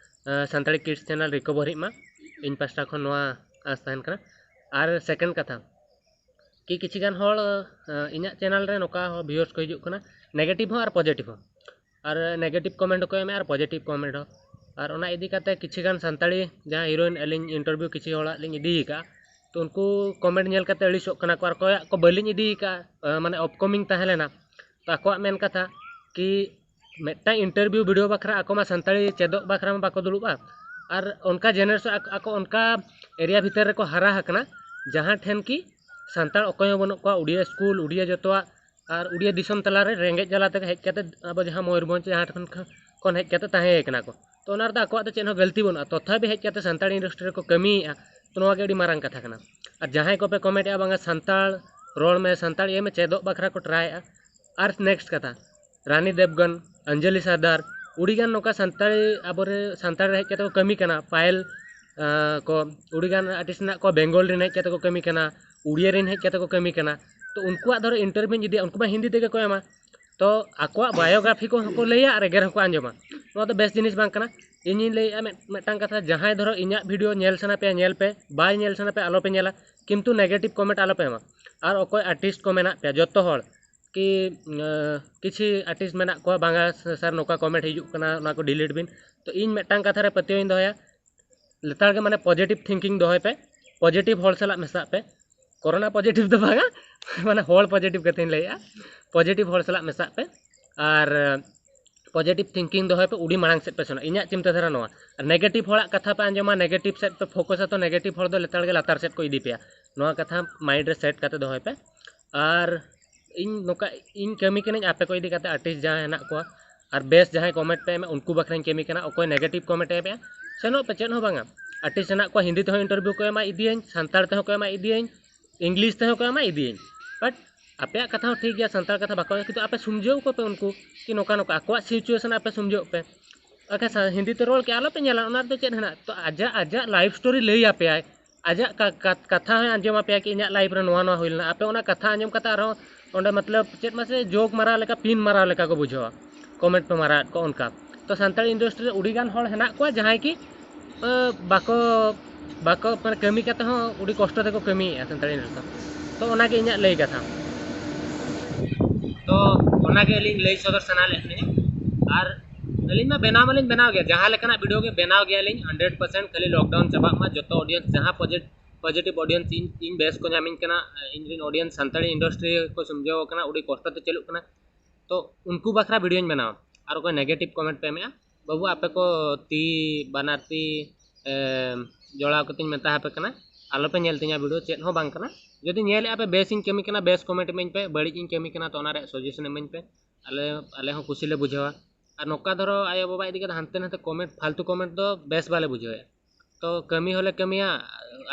ᱟᱸ, ᱥᱟᱱᱛᱟᱲᱤ ᱠᱤᱰᱥ ᱪᱮᱱᱮᱞ ᱨᱤᱠᱚᱵᱷᱟᱨᱤᱜ ᱢᱟ, ᱤᱧ ᱯᱟᱥᱴᱟ ᱠᱷᱚᱱ ᱱᱚᱣᱟ ᱟᱸᱥ ᱛᱟᱦᱮᱱ ᱠᱟᱱᱟ᱾ ᱟᱨ ᱥᱮᱠᱮᱱᱰ ᱠᱟᱛᱷᱟ, ᱠᱤ ᱠᱤᱪᱷᱤ ᱜᱟᱱ ᱦᱚᱲ, ᱟᱸ, ᱤᱧᱟᱹᱜ ᱪᱮᱱᱮᱞ ᱨᱮ ᱱᱚᱝᱠᱟ ᱦᱚᱸ ᱵᱷᱤᱭᱩᱣᱟᱨᱥ ᱠᱚ ᱦᱤᱡᱩᱜ ᱠᱟᱱᱟ, ᱱᱮᱜᱮᱴᱤᱵᱷ ᱦᱚᱸ ᱟᱨ ᱯᱚᱡᱮᱴᱤᱵᱷ ᱦᱚᱸ᱾ ᱟᱨ ᱱᱮᱜᱮᱴᱤᱵᱷ ᱠᱚᱢᱮᱱᱴ ᱦᱚᱸᱠᱚ ᱮᱢᱮᱫᱼᱟ ᱟᱨ ᱯᱚᱡᱮᱴᱤᱵᱷ ᱠᱚᱢᱮᱱᱴ ᱦᱚᱸ᱾ ᱟᱨ ᱚᱱᱟ ᱤᱫᱤ ᱠᱟᱛᱮ ᱠᱤᱪᱷᱤ ᱜᱟᱱ ᱥᱟᱱᱛᱟᱲᱤ ᱡᱟᱦᱟᱸ ᱦᱤᱨᱳᱭᱤᱱ ᱟᱹᱞᱤᱧ ᱤᱱᱴᱟᱨᱵᱷᱤᱭᱩ ᱠᱤᱪᱷᱤ ᱦᱚᱲᱟᱜ ᱞᱤᱧ ᱤᱫᱤ ᱟᱠᱟᱫᱼᱟ, ᱛᱚ ᱩᱱᱠᱩ ᱠᱚᱢᱮᱱᱴ ᱧᱮᱞ ᱠᱟᱛᱮ ᱟᱹᱲᱤᱥᱚᱜ ᱠᱟᱱᱟ ᱠᱚ, ᱟᱨ ᱚᱠᱚᱭᱟᱜ ᱠᱚ ᱵᱟᱹᱞᱤᱧ ᱤᱫᱤ ᱟᱠᱟᱫᱼᱟ, ᱟᱸ, ᱢᱟᱱᱮ ᱟᱯᱠᱚᱢᱤᱝ ᱛᱟᱦᱮᱸ ᱞᱮᱱᱟ, ᱛᱚ ᱟᱠᱚᱣᱟᱜ ᱢᱮᱱ ᱠᱟᱛᱷᱟ ᱠᱤ ᱢᱤᱫᱴᱟᱝ ᱤᱱᱴᱟᱨᱵᱷᱤᱭᱩ ᱵᱷᱤᱰᱤᱭᱳ ᱵᱟᱠᱷᱨᱟ ᱟᱠᱚ ᱢᱟ ᱥᱟᱱᱛᱟᱲᱤ ᱪᱮᱫᱚᱜ ᱵᱟᱠᱷᱨᱟ ᱢᱟ ᱵᱟᱠᱚ ᱫᱩᱲᱩᱵᱼᱟ, ᱟᱨ ᱚᱱᱠᱟ ᱡᱮᱱᱟᱨᱮᱥᱚᱱ ᱟᱠᱚ, ᱟᱠᱚ ᱚᱱᱠᱟ ᱮᱨᱤᱭᱟ ᱵᱷᱤᱛᱤᱨ ᱨᱮᱠᱚ ᱦᱟᱨᱟ ᱟᱠᱟᱱᱟ, ᱡᱟᱦᱟᱸ ᱴᱷᱮᱱ ᱠᱤ ᱥᱟᱱᱛᱟᱲ ᱚᱠᱚᱭ ᱦᱚᱸ ᱵᱟᱹᱱᱩᱜ ᱠᱚᱣᱟ, ᱩᱲᱤᱭᱟ ᱥᱠᱩᱞ, ᱩᱲᱤᱭᱟ ᱡᱚᱛᱚᱣᱟᱜ, ᱟᱨ ᱩᱲᱤᱭᱟ ᱫᱤᱥᱚᱢ ᱛᱟᱞᱟᱨᱮ ᱨᱮᱸᱜᱮᱡ ᱡᱟᱞᱟ ᱛᱮᱜᱮ ᱦᱮᱡ ᱠᱟᱛᱮ ᱟᱵᱚ ᱡᱟᱦᱟᱸ ᱢᱚᱭᱩᱨᱵᱷᱚᱸᱡᱽ ᱡᱟᱦᱟᱸ ᱴᱷᱮᱱ ᱠᱷᱚᱱ ᱦᱮᱡ ᱠᱟᱛᱮ ᱛᱟᱦᱮᱸ ᱠᱟᱱᱟ ᱠᱚ᱾ ᱛᱚ ᱚᱱᱟ ᱨᱮᱫᱚ ᱟᱠᱚᱣᱟᱜ ᱫᱚ ᱪᱮᱫ ᱦᱚᱸ ᱜᱟᱹᱞᱛᱤ ᱵᱟᱹᱱᱩᱜᱼᱟ, ᱛᱚᱛᱷᱟᱯᱤ ᱦᱮᱡ ᱠᱟᱛᱮ ᱥᱟᱱᱛᱟᱲ ᱤᱱᱰᱟᱥᱴᱨᱤ ᱨᱮᱠᱚ ᱠᱟᱹᱢᱤᱭᱮᱫᱼᱟ᱾ ᱛᱚ ᱱᱚᱣᱟ ᱜᱮ ᱟᱹᱰᱤ ᱢᱟᱨᱟᱝ ᱠᱟᱛᱷᱟ ᱠᱟᱱᱟ᱾ ᱟᱨ ᱡᱟᱦᱟᱸᱭ ᱠᱚᱯᱮ ᱠᱚᱢᱮᱱᱴᱮᱫᱼᱟ ᱵᱟᱝᱟ ᱥᱟᱱᱛᱟᱲ ᱨᱚᱲ ᱢᱮ, ᱥᱟᱱᱛᱟᱲ ᱤᱭᱟᱹ ᱢᱮ, ᱪᱮᱫᱚᱜ ᱵᱟᱠᱷᱨᱟ ᱠᱚ ᱴᱨᱟᱭᱮᱫᱼᱟ᱾ ᱟᱨ ᱱᱮᱠᱥᱴ ᱠᱟᱛᱷᱟ, ᱨᱟᱱᱤ ᱫᱮᱵᱽᱜᱟᱱ, ᱚᱧᱡᱚᱞᱤ ᱥᱟᱨᱫᱟᱨ, ᱟᱹᱰᱤᱜᱟᱱ ᱱᱚᱝᱠᱟ ᱥᱟᱱᱛᱟᱲᱤ, ᱟᱵᱚᱨᱮ ᱥᱟᱱᱛᱟᱲ ᱨᱮ ᱦᱮᱡ ᱠᱟᱛᱮ ᱠᱚ ᱠᱟᱹᱢᱤ ᱠᱟᱱᱟ, ᱯᱟᱭᱮᱞ, ᱟᱸ, ᱠᱚ ᱟᱹᱰᱤᱜᱟᱱ ᱟᱨᱴᱤᱥᱴ ᱢᱮᱱᱟᱜ ᱠᱚᱣᱟ ᱵᱮᱝᱜᱚᱞ ᱨᱮᱱ ᱦᱮᱡ ᱠᱟᱛᱮ ᱠᱚ ᱠᱟᱹᱢᱤ ᱠᱟᱱᱟ, ᱩᱲᱤᱭᱟ ᱨᱮᱱ ᱦᱮᱡ ᱠᱟᱛᱮ ᱠᱚ ᱠᱟᱹᱢᱤ ᱠᱟᱱᱟ᱾ ᱛᱚ ᱩᱱᱠᱩᱣᱟᱜ ᱫᱷᱚᱨᱚ ᱤᱱᱴᱟᱨᱵᱷᱤᱣ ᱤᱫᱤᱭᱟ, ᱩᱱᱠᱩ ᱢᱟ ᱦᱤᱱᱫᱤ ᱛᱮᱜᱮ ᱠᱚ ᱮᱢᱟ᱾ ᱛᱚ ᱟᱠᱚᱣᱟᱜ ᱵᱟᱭᱳᱜᱨᱟᱯᱷᱤ ᱠᱚᱦᱚᱸ ᱠᱚ ᱞᱟᱹᱭᱟ ᱟᱨ ᱮᱜᱮᱨ ᱦᱚᱸᱠᱚ ᱟᱸᱡᱚᱢᱟ᱾ ᱱᱚᱣᱟ ᱫᱚ ᱵᱮᱥ ᱡᱤᱱᱤᱥ ᱵᱟᱝ ᱠᱟᱱᱟ᱾ ᱤᱧᱤᱧ ᱞᱟᱹᱭᱮᱫᱼᱟ ᱢᱤᱫ-, ᱢᱤᱫᱴᱟᱝ ᱠᱟᱛᱷᱟ, ᱡᱟᱦᱟᱸᱭ ᱫᱷᱚᱨᱚ ᱤᱧᱟᱹᱜ ᱵᱷᱤᱰᱤᱭᱳ ᱧᱮᱞ ᱥᱟᱱᱟ ᱯᱮᱭᱟ ᱧᱮᱞ ᱯᱮ, ᱵᱟᱭ ᱧᱮᱞ ᱥᱟᱱᱟ ᱯᱮᱭᱟ ᱟᱞᱚ ᱯᱮ ᱧᱮᱞᱟ, ᱠᱤᱱᱛᱩ ᱱᱮᱜᱮᱴᱤᱵᱷ ᱠᱚᱢᱮᱱᱴ ᱟᱞᱚ ᱯᱮ ᱮᱢᱟ᱾ ᱟᱨ ᱚᱠᱚᱭ ᱟᱨᱴᱤᱥᱴ ᱠᱚ ᱢᱮᱱᱟᱜ ᱯᱮᱭᱟ ᱡᱚᱛᱚ ᱦᱚᱲ, ᱠᱤ, ᱟᱸ, ᱠᱤᱪᱷᱤ ᱟᱨᱴᱤᱥᱴ ᱢᱮᱱᱟᱜ ᱠᱚᱣᱟ, "ᱵᱟᱝᱟ ᱥᱟᱨ, ᱱᱚᱝᱠᱟ ᱠᱚᱢᱮᱱᱴ ᱦᱤᱡᱩᱜ ᱠᱟᱱᱟ, ᱚᱱᱟ ᱠᱚ ᱰᱤᱞᱤᱴ ᱵᱤᱱ", ᱛᱚ ᱤᱧ ᱢᱤᱫᱴᱟᱝ ᱠᱟᱛᱷᱟ ᱨᱮ ᱯᱟᱹᱛᱭᱟᱹᱣ ᱤᱧ ᱫᱚᱦᱚᱭᱟ, ᱞᱮᱛᱟᱲ ᱜᱮ ᱢᱟᱱᱮ ᱯᱚᱡᱮᱴᱤᱵᱷ ᱛᱷᱤᱝᱠᱤᱝ ᱫᱚᱦᱚᱭ ᱯᱮ, ᱯᱚᱡᱮᱴᱤᱵᱷ ᱦᱚᱲ ᱥᱟᱞᱟᱜ ᱢᱮᱥᱟᱜ ᱯᱮ᱾ ᱠᱳᱨᱳᱱᱟ ᱯᱚᱡᱮᱴᱤᱵᱷ ᱫᱚ ᱵᱟᱝᱟ, ᱢᱟᱱᱮ ᱦᱚᱲ ᱯᱚᱡᱮᱴᱤᱵᱷ ᱠᱟᱛᱷᱟᱧ ᱞᱟᱹᱭᱮᱜᱼᱟ, ᱯᱚᱡᱮᱴᱤᱵᱷ ᱦᱚᱲ ᱥᱟᱞᱟᱜ ᱢᱮᱥᱟᱜ ᱯᱮ᱾ ᱟᱨ ᱯᱚᱡᱮᱴᱤᱵᱷ ᱛᱷᱤᱝᱠᱤᱝ ᱫᱚᱦᱚᱭ ᱯᱮ, ᱟᱹᱰᱤ ᱢᱟᱲᱟᱝ ᱥᱮᱫ ᱯᱮ ᱥᱮᱱᱚᱜᱼᱟ᱾ ᱤᱧᱟᱹᱜ ᱪᱤᱱᱛᱟᱹ ᱫᱷᱟᱨᱟ ᱱᱚᱣᱟ᱾ ᱟᱨ ᱱᱮᱜᱮᱴᱤᱵᱷ ᱦᱚᱲᱟᱜ ᱠᱟᱛᱷᱟ ᱯᱮ ᱟᱸᱡᱚᱢᱟ, ᱱᱮᱜᱮᱴᱤᱵᱷ ᱥᱮᱫ ᱯᱮ ᱯᱷᱳᱠᱟᱥᱟ, ᱛᱚ ᱱᱮᱜᱮᱴᱤᱵᱷ ᱦᱚᱲ ᱫᱚ ᱞᱮᱛᱟᱲ ᱜᱮ ᱞᱟᱛᱟᱨ ᱥᱮᱫ ᱠᱚ ᱤᱫᱤ ᱯᱮᱭᱟ᱾ ᱱᱚᱣᱟ ᱠᱟᱛᱷᱟ ᱢᱟᱭᱤᱱᱰ ᱨᱮ ᱥᱮᱴ ᱠᱟᱛᱮ ᱫᱚᱦᱚᱭ ᱯᱮ᱾ ᱟᱨ ᱤᱧ ᱱᱚᱝᱠᱟ, ᱤᱧ ᱠᱟᱹᱢᱤ ᱠᱟᱹᱱᱟᱹᱧ ᱟᱯᱮ ᱠᱚ ᱤᱫᱤ ᱠᱟᱛᱮ, ᱟᱨᱴᱤᱥᱴ ᱡᱟᱦᱟᱸᱭ ᱦᱮᱱᱟᱜ ᱠᱚᱣᱟ, ᱟᱨ ᱵᱮᱥ ᱡᱟᱦᱟᱸᱭ ᱠᱚᱢᱮᱱᱴ ᱯᱮ ᱮᱢᱟ ᱩᱱᱠᱩ ᱵᱟᱠᱷᱨᱟᱧ ᱠᱟᱹᱢᱤ ᱠᱟᱱᱟ᱾ ᱚᱠᱚᱭ ᱱᱮᱜᱮᱴᱤᱵᱷ ᱠᱚᱢᱮᱱᱴ ᱮ ᱮᱢᱮᱜᱼᱟ, ᱥᱮᱱᱚᱜ ᱯᱮ, ᱪᱮᱫ ᱦᱚᱸ ᱵᱟᱝᱟ᱾ ᱟᱨᱴᱤᱥᱴ ᱦᱮᱱᱟᱜ ᱠᱚᱣᱟ, ᱦᱤᱱᱫᱤ ᱛᱮᱦᱚᱸ ᱤᱱᱴᱟᱨᱵᱷᱤᱭᱩ ᱠᱚ ᱮᱢᱟ ᱤᱫᱤᱭᱟᱹᱧ, ᱥᱟᱱᱛᱟᱲ ᱛᱮᱦᱚᱸ ᱠᱚ ᱮᱢᱟ ᱤᱫᱤᱭᱟᱹᱧ, ᱤᱝᱞᱤᱥ ᱛᱮᱦᱚᱸ ᱠᱚ ᱮᱢᱟ ᱤᱫᱤᱭᱟᱹᱧ᱾ ᱵᱟᱴ ᱟᱯᱮᱭᱟᱜ ᱠᱟᱛᱷᱟ ᱦᱚᱸ ᱴᱷᱤᱠ ᱜᱮᱭᱟ, ᱥᱟᱱᱛᱟᱲ ᱠᱟᱛᱷᱟ ᱵᱟᱠᱚ ᱮᱢᱟ, ᱠᱤᱱᱛᱩ ᱟᱯᱮ ᱥᱚᱢᱡᱷᱟᱹᱣ ᱠᱚᱯᱮ ᱩᱱᱠᱩ, ᱠᱤ ᱱᱚᱝᱠᱟ ᱱᱚᱝᱠᱟ ᱟᱠᱚᱣᱟᱜ ᱥᱤᱪᱩᱭᱮᱥᱚᱱ ᱟᱯᱮ ᱥᱚᱢᱡᱷᱟᱹᱣ ᱯᱮ᱾ ᱟᱪᱪᱷᱟ, ᱥᱟ-, ᱦᱤᱱᱫᱤ ᱛᱮ ᱨᱚᱲ ᱠᱮᱜᱼᱟ, ᱟᱞᱚ ᱯᱮ ᱧᱮᱞᱟ, ᱚᱱᱟ ᱨᱮᱫᱚ ᱪᱮᱫ ᱦᱮᱱᱟᱜ? ᱛᱚ ᱟᱡᱟᱜ, ᱟᱡᱟᱜ ᱞᱟᱭᱤᱯᱷ ᱥᱴᱳᱨᱤ ᱞᱟᱹᱭ ᱟᱯᱮᱭᱟᱭ, ᱟᱡᱟᱜ ᱠᱟ-, ᱠᱟ-, ᱠᱟᱛᱷᱟ ᱦᱚᱸᱭ ᱟᱸᱡᱚᱢ ᱟᱯᱮᱭᱟ ᱠᱤ ᱤᱧᱟᱹᱜ ᱞᱟᱭᱤᱯᱷ ᱨᱮ ᱱᱚᱣᱟ ᱱᱚᱣᱟ ᱦᱩᱭ ᱞᱮᱱᱟ, ᱟᱯᱮ ᱚᱱᱟ ᱠᱟᱛᱷᱟ ᱟᱸᱡᱚᱢ ᱠᱟᱛᱮ ᱟᱨᱦᱚᱸ ᱚᱸᱰᱮ ᱢᱚᱛᱞᱚᱵ ᱪᱮᱫ ᱢᱟᱥᱮ ᱡᱳᱠ ᱢᱟᱨᱟᱣ ᱞᱮᱠᱟ, ᱯᱤᱱ ᱢᱟᱨᱟᱣ ᱞᱮᱠᱟ ᱠᱚ ᱵᱩᱡᱷᱟᱹᱣᱟ, ᱠᱚᱢᱮᱱᱴ ᱯᱮ ᱢᱟᱨᱟᱣᱮᱫ ᱠᱚ ᱚᱱᱠᱟ᱾ ᱛᱚ ᱥᱟᱱᱛᱟᱲᱤ ᱤᱱᱰᱟᱥᱴᱨᱤ ᱨᱮ ᱟᱹᱰᱤ ᱜᱟᱱ ᱦᱚᱲ ᱦᱮᱱᱟᱜ ᱠᱚᱣᱟ ᱡᱟᱦᱟᱸᱭ ᱠᱤ, ᱮ, ᱵᱟᱠᱚ, ᱵᱟᱠᱚ, ᱢᱟᱱᱮ ᱠᱟᱹᱢᱤ ᱠᱟᱛᱮ ᱦᱚᱸ ᱟᱹᱰᱤ ᱠᱚᱥᱴᱚ ᱛᱮᱠᱚ ᱠᱟᱹᱢᱤᱭᱮᱫᱼᱟ ᱥᱟᱱᱛᱟᱲᱤ ᱤᱱᱰᱟᱥᱴᱨᱤ᱾ ᱛᱚ ᱚᱱᱟᱜᱮ ᱤᱧᱟᱹᱜ ᱞᱟᱹᱭ ᱠᱟᱛᱷᱟ᱾ ᱛᱚ ᱚᱱᱟᱜᱮ ᱟᱹᱞᱤᱧ ᱞᱟᱹᱭ ᱥᱚᱫᱚᱨ ᱥᱟᱱᱟ ᱞᱮᱫ ᱞᱤᱧᱟ᱾ ᱟᱨ ᱟᱹᱞᱤᱧ ᱢᱟ ᱵᱮᱱᱟᱣ ᱢᱟᱞᱤᱧ ᱵᱮᱱᱟᱣ ᱜᱮᱭᱟ, ᱡᱟᱦᱟᱸ ᱞᱮᱠᱟᱱᱟᱜ ᱵᱷᱤᱰᱤᱭᱳ ᱜᱮ ᱵᱮᱱᱟᱣ ᱜᱮᱭᱟᱞᱤᱧ ᱦᱟᱱᱰᱨᱮᱰ ᱯᱟᱨᱥᱮᱱᱴ᱾ ᱠᱷᱟᱹᱞᱤ ᱞᱚᱠᱰᱟᱣᱩᱱ ᱪᱟᱵᱟᱜ ᱢᱟ, ᱡᱚᱛᱚ ᱚᱰᱤᱭᱮᱱᱥ, ᱡᱟᱦᱟᱸ ᱯᱚᱡᱮ-, ᱯᱚᱡᱮᱴᱤᱵᱷ ᱚᱰᱤᱭᱮᱱᱥ ᱤᱧ, ᱤᱧ ᱵᱮᱥ ᱠᱚ ᱧᱟᱢᱤᱧ ᱠᱟᱱᱟ, ᱤᱧ ᱨᱮᱱ ᱚᱰᱤᱭᱮᱱᱥ ᱥᱟᱱᱛᱟᱲᱤ ᱤᱱᱰᱟᱥᱴᱨᱤ ᱠᱚ ᱥᱚᱢᱡᱷᱟᱹᱣ ᱠᱟᱱᱟ, ᱟᱹᱰᱤ ᱠᱚᱥᱴᱚ ᱛᱮ ᱪᱟᱹᱞᱩᱜ ᱠᱟᱱᱟ, ᱛᱚ ᱩᱱᱠᱩ ᱵᱟᱠᱷᱨᱟ ᱵᱷᱤᱰᱤᱭᱳᱧ ᱵᱮᱱᱟᱣᱟ᱾ ᱟᱨ ᱚᱠᱚᱭ ᱱᱮᱜᱮᱴᱤᱵᱷ ᱠᱚᱢᱮᱱᱴ ᱯᱮ ᱮᱢᱮᱜᱼᱟ, ᱵᱟᱹᱵᱩ ᱟᱯᱮ ᱠᱚ ᱛᱤ, ᱵᱟᱱᱟᱨ ᱛᱤ, ᱮ, ᱡᱚᱲᱟᱣ ᱠᱟᱛᱮᱧ ᱢᱮᱛᱟ ᱟᱯᱮ ᱠᱟᱱᱟ, ᱟᱞᱚᱯᱮ ᱧᱮᱞ ᱛᱤᱧᱟ ᱵᱷᱤᱰᱤᱭᱳ, ᱪᱮᱫ ᱦᱚᱸ ᱵᱟᱝ ᱠᱟᱱᱟ᱾ ᱡᱩᱫᱤ ᱧᱮᱞᱮᱜᱼᱟ ᱯᱮ, ᱵᱮᱥ ᱤᱧ ᱠᱟᱹᱢᱤ ᱠᱟᱱᱟ, ᱵᱮᱥ ᱠᱚᱢᱮᱱᱴ ᱤᱢᱟᱹᱧ ᱯᱮ, ᱵᱟᱹᱲᱤᱡ ᱤᱧ ᱠᱟᱹᱢᱤ ᱠᱟᱱᱟ, ᱛᱚ ᱚᱱᱟ ᱨᱮᱭᱟᱜ ᱥᱚᱡᱮᱥᱚᱱ ᱤᱢᱟᱹᱧ ᱯᱮ᱾ ᱟᱞᱮ, ᱟᱞᱮ ᱦᱚᱸ ᱠᱩᱥᱤ ᱞᱮ ᱵᱩᱡᱷᱟᱹᱣᱟ᱾ ᱟᱨ ᱱᱚᱝᱠᱟ ᱫᱷᱚᱨᱚ ᱟᱭᱳᱼᱵᱟᱵᱟ ᱤᱫᱤ ᱠᱟᱛᱮ ᱦᱟᱱᱛᱮ ᱱᱟᱛᱮ ᱠᱚᱢᱮᱱᱴ, ᱯᱷᱟᱞᱛᱩ ᱠᱚᱢᱮᱱᱴ ᱫᱚ ᱵᱮᱥ ᱵᱟᱞᱮ ᱵᱩᱡᱷᱟᱹᱣᱮᱫᱼᱟ᱾ ᱛᱚ ᱠᱟᱹᱢᱤ ᱦᱚᱸᱞᱮ ᱠᱟᱹᱢᱤᱭᱟ,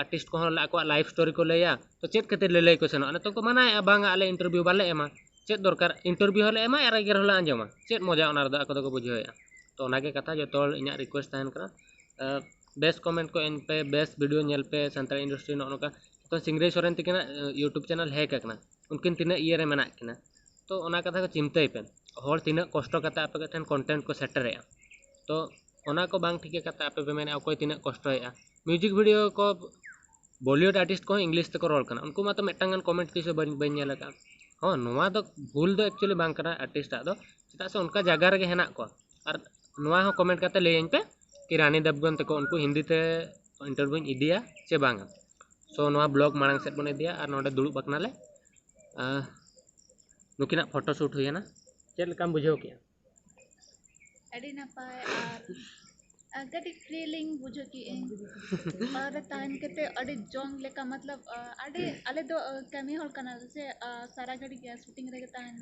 ᱟᱨᱴᱤᱥᱴ ᱠᱚᱦᱚᱸ ᱟᱠᱚᱣᱟᱜ ᱞᱟᱭᱤᱯᱷ ᱥᱴᱳᱨᱤ ᱠᱚ ᱞᱟᱹᱭᱟ, ᱛᱚ ᱪᱮᱫ ᱠᱷᱟᱹᱛᱤᱨ ᱞᱟᱹᱞᱟᱹᱭ ᱠᱚ ᱥᱮᱱᱚᱜᱼᱟ? ᱱᱤᱛᱚᱜ ᱠᱚ ᱢᱟᱱᱟᱭᱮᱫᱼᱟ, "ᱵᱟᱝᱟ, ᱟᱞᱮ ᱤᱱᱴᱟᱨᱵᱷᱤᱭᱩ ᱵᱟᱞᱮ ᱮᱢᱟ᱾" ᱪᱮᱫ ᱫᱚᱨᱠᱟᱨ? ᱤᱱᱴᱟᱨᱵᱷᱤᱭᱩ ᱦᱚᱸᱞᱮ ᱮᱢᱟ ᱟᱨ ᱮᱜᱮᱨ ᱦᱚᱸᱞᱮ ᱟᱸᱡᱚᱢᱟ, ᱪᱮᱫ ᱢᱚᱡᱟ ᱚᱱᱟ ᱨᱮᱫᱚ? ᱟᱠᱚ ᱫᱚᱠᱚ ᱵᱩᱡᱷᱟᱹᱣᱮᱫᱼᱟ᱾ ᱛᱚ ᱚᱱᱟᱜᱮ ᱠᱟᱛᱷᱟ, ᱡᱚᱛᱚ ᱦᱚᱲ ᱤᱧᱟᱹᱜ ᱨᱤᱠᱩᱭᱮᱥᱴ ᱛᱟᱦᱮᱱ ᱠᱟᱱᱟ, ᱮ, ᱵᱮᱥ ᱠᱚᱢᱮᱱᱴ ᱠᱚ ᱮᱢ ᱯᱮ, ᱵᱮᱥ ᱵᱷᱤᱰᱤᱭᱳ ᱧᱮᱞ ᱯᱮ, ᱥᱟᱱᱛᱟᱲᱤ ᱤᱱᱰᱟᱥᱴᱨᱤ ᱱᱚᱜᱼᱚ ᱱᱚᱝᱠᱟ᱾ ᱱᱤᱛᱚᱝ ᱥᱤᱝᱨᱟᱹᱭ ᱥᱚᱨᱮᱱ ᱛᱤᱠᱤᱱᱟᱜ ᱤᱭᱩᱴᱩᱵᱽ ᱪᱮᱱᱮᱞ ᱦᱮᱠ ᱟᱠᱟᱱᱟ, ᱩᱱᱠᱤᱱ ᱛᱤᱱᱟᱹᱜ ᱤᱭᱟᱹ ᱨᱮ ᱢᱮᱱᱟᱜ ᱠᱤᱱᱟ᱾ ᱛᱚ ᱚᱱᱟ ᱠᱟᱛᱷᱟ ᱠᱚ ᱪᱤᱱᱛᱟᱹᱭ ᱯᱮ, ᱦᱚᱲ ᱛᱤᱱᱟᱹᱜ ᱠᱚᱥᱴᱚ ᱠᱟᱛᱮ ᱟᱯᱮ ᱴᱷᱮᱱ ᱠᱚᱱᱴᱮᱱᱴ ᱠᱚ ᱥᱮᱴᱮᱨᱮᱜᱼᱟ᱾ ᱛᱚ ᱚᱱᱟ ᱠᱚ ᱵᱟᱝ ᱴᱷᱤᱠᱟᱹ ᱠᱟᱛᱮ ᱟᱯᱮ ᱯᱮ ᱢᱮᱱᱮᱫᱼᱟ ᱚᱠᱚᱭ ᱛᱤᱱᱟᱹᱜ ᱠᱚᱥᱴᱚᱭᱮᱫᱼᱟ᱾ ᱢᱤᱭᱩᱡᱤᱠ ᱵᱷᱤᱰᱤᱭᱳ ᱠᱚ ᱵᱚᱞᱤᱣᱩᱰ ᱟᱨᱴᱤᱥᱴ ᱠᱚᱦᱚᱸ ᱤᱝᱞᱤᱥ ᱛᱮᱠᱚ ᱨᱚᱲ ᱠᱟᱱᱟ, ᱩᱱᱠᱩ ᱢᱟᱛᱚ ᱢᱤᱫᱴᱟᱝ ᱜᱟᱱ ᱠᱚᱢᱮᱱᱴ ᱛᱤᱥ ᱦᱚᱸ ᱵᱟᱹᱧ, ᱵᱟᱹᱧ ᱧᱮᱞ ᱟᱠᱟᱫᱼᱟ᱾ ᱦᱚᱸ, ᱱᱚᱣᱟ ᱫᱚ ᱵᱷᱩᱞ ᱫᱚ ᱮᱠᱪᱩᱭᱮᱞᱤ ᱵᱟᱝ ᱠᱟᱱᱟ ᱟᱨᱴᱤᱥᱴᱟᱜ ᱫᱚ, ᱪᱮᱫᱟᱜ ᱥᱮ ᱚᱱᱠᱟ ᱡᱟᱭᱜᱟ ᱨᱮᱜᱮ ᱦᱮᱱᱟᱜ ᱠᱚᱣᱟ᱾ ᱟᱨ ᱱᱚᱣᱟ ᱦᱚᱸ ᱠᱚᱢᱮᱱᱴ ᱠᱟᱛᱮ ᱞᱟᱹᱭᱟᱹᱧ ᱯᱮ ᱠᱤ ᱨᱟᱱᱤ ᱫᱮᱵᱽᱜᱚᱱ ᱛᱟᱠᱚ ᱩᱱᱠᱩ ᱦᱤᱱᱫᱤ ᱛᱮ ᱤᱱᱴᱟᱨᱵᱷᱤᱭᱩᱧ ᱤᱫᱤᱭᱟ ᱥᱮ ᱵᱟᱝᱟ᱾ ᱥᱳ ᱱᱚᱣᱟ ᱵᱞᱚᱜ ᱢᱟᱲᱟᱝ ᱥᱮᱫ ᱵᱚᱱ ᱤᱫᱤᱭᱟ ᱟᱨ ᱱᱚᱰᱮ ᱫᱩᱲᱩᱵ ᱟᱠᱟᱱᱟᱞᱮ᱾ ᱟᱦ, ᱱᱩᱠᱤᱱᱟᱜ ᱯᱷᱳᱴᱳ ᱥᱩᱴ ᱦᱩᱭᱮᱱᱟ᱾ ᱪᱮᱫ ᱞᱮᱠᱟᱢ ᱵᱩᱡᱷᱟᱹᱣ ᱠᱮᱜᱼᱟ? ᱟᱹᱰᱤ ᱱᱟᱯᱟᱭ ᱟᱨ ᱟᱨ ᱠᱟᱹᱴᱤᱡ ᱯᱷᱨᱤ ᱞᱤᱧ ᱵᱩᱡᱷᱟᱹᱣ ᱠᱮᱜᱼᱟᱹᱧ᱾ ᱚᱲᱟᱜ ᱨᱮ ᱛᱟᱦᱮᱱ ᱠᱟᱛᱮ ᱟᱹᱰᱤ ᱡᱚᱝ ᱞᱮᱠᱟ, ᱢᱚᱛᱞᱚᱵ, ᱟᱹᱰᱤ, ᱟᱞᱮ ᱫᱚ ᱠᱟᱹᱢᱤ ᱦᱚᱲ ᱠᱟᱱᱟᱞᱮ ᱥᱮ, ᱥᱟᱨᱟ ᱜᱷᱟᱹᱲᱤᱡ ᱜᱮ ᱥᱩᱴᱤᱝ ᱨᱮᱜᱮ ᱛᱟᱦᱮᱱ,